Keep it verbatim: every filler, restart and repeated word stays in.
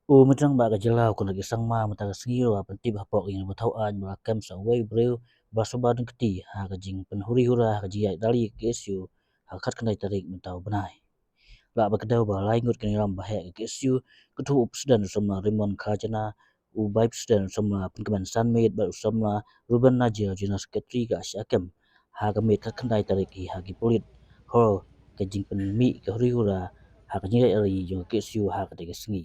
U Myntri Rangbah ka jylla u Conrad K Sangma mynta ka sngi u la pyntip hapoh ka ïing ba thaw aiñ ba la kem sa uwei u briew ba la sngewbha don kti ha ka jingpynhuri hura ha ka jingïaid rally ka K S U ha ka khatkhyndai tarik mynta u bnai. Lah ba ka daw ba lai ngut ki nongïalam ba heh ka K S U, ka thuh u President u samla Raymond Khajana, u Vice President u samla Pynkmen Sanmiet bad u samla Ruben Najiar, General Secretary ka Asia Kem, ha ka miet khatkhyndai tarik hi ha ki pulit hall ka jingpynmih ka huri hura ha ka jingïaid rally jong ka K S U ha katei ka sngi.